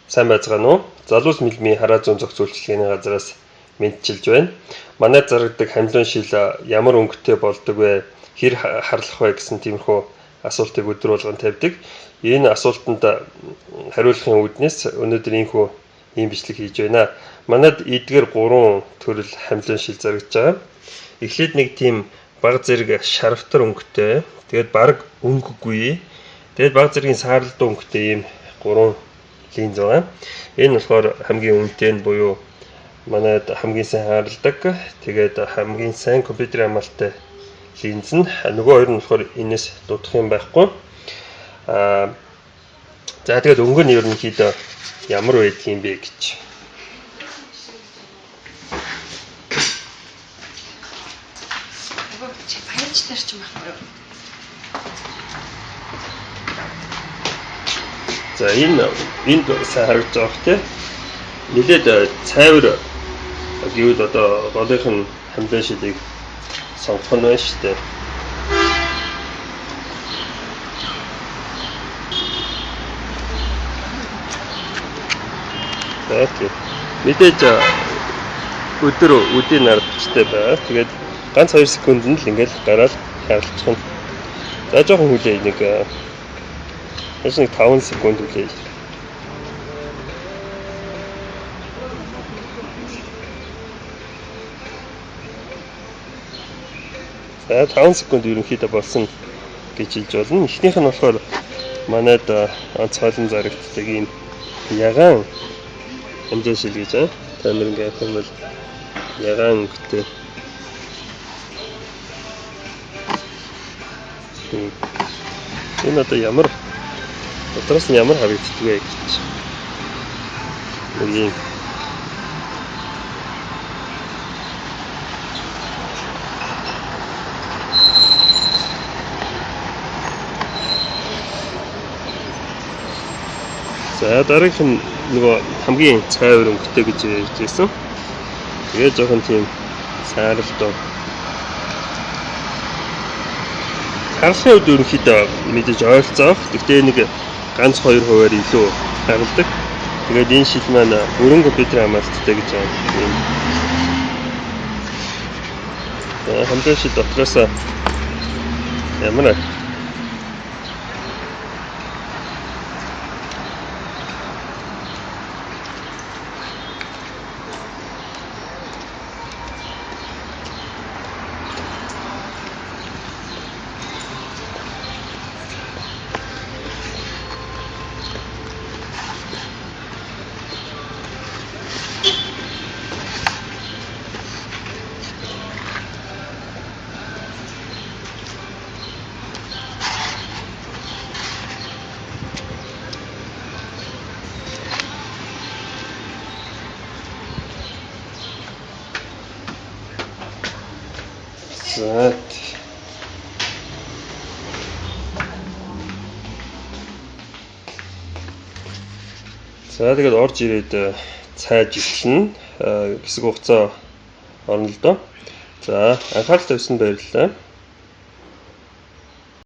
Сайн байцгаана уу? Залуус мэлмийн хараа зүүн зохицуулалтын үйлчилгээний газраас мэндчилж байна. Манай зарагдаг хамилуун шил ямар өнгөтэй болдог вэ? Хэр харлах вэ гэсэн тиймэрхүү асуултыг өдөр болгон тавьдаг. Энэ асуултанд хариулахын үүднээс өнөөдөр ийхүү ийм бичлэг хийж байна. Манад эдгээр 3 төрөл хамилуун шил зарагдж байгаа. Эхлээд нэг тийм баг зэрэг шарвтар өнгөтэй, тэгээд бараг өнгөгүй, тэгээд баг зэргийн сааралдуу өнгөтэй ийм 3 линз байгаа. Энэ болохоор хамгийн үнэтэй нь буюу манайд хамгийн сайн харалдаг, тэгээд хамгийн сайн компьютерийн хамгаалттай линз нь. Нөгөө хоёр нь болохоор энэс дутах юм байхгүй. За тэгээд өнгө нь ерөнхийдөө ямар байдаг юм бэ гэж. Чи баяж дээр ч юм байхгүй юу? За энэ энд сайн харагдаж байгаа хэ. Нилээд цайвар гэвэл одоо голынх нь хамлан шилийг сонгох нь байна шүү дээ. За тийм. Мэдээж өдөр үдийн нар бичтэй байгаа. Тэгээд ганц 2 секундэд л ингээл гараад харалцах нь. За жоохон хүлээе нэг нэг 5 секунд хүлээе. За 5 секунд ерөнхийдөө болсон гэж хэлж болно. Эхнийх нь болохоор манайд онцгойлон зарагддаг ийм ягаан хэмжээ шил гэж байна. Та нар ингээд авах юм бол ягаан өнгөтэй. Энэ одоо ямар дотроос нь ямар харагддаг вэ гэж. Нэг ийм За дараагийнх нь нөгөө хамгийн цайвар өнгөтэй гэж ярьж байсан. Тэгээд жоохон тийм сааралдуу. Харлахын үед ерөнхийдөө мэдээж ойролцоох. Гэхдээ нэг ганц 2% илүү харалдаг. Тэгээд энэ шил маань бүрэн компьютерийн хамгаалттай гэж байна. За хамлын шил дотроос ямар За. За тэгээд орж ирээд цайж эхэлнэ. Хэсэг хугацаа орно л доо. За анхаарал тавьсанд баярлалаа.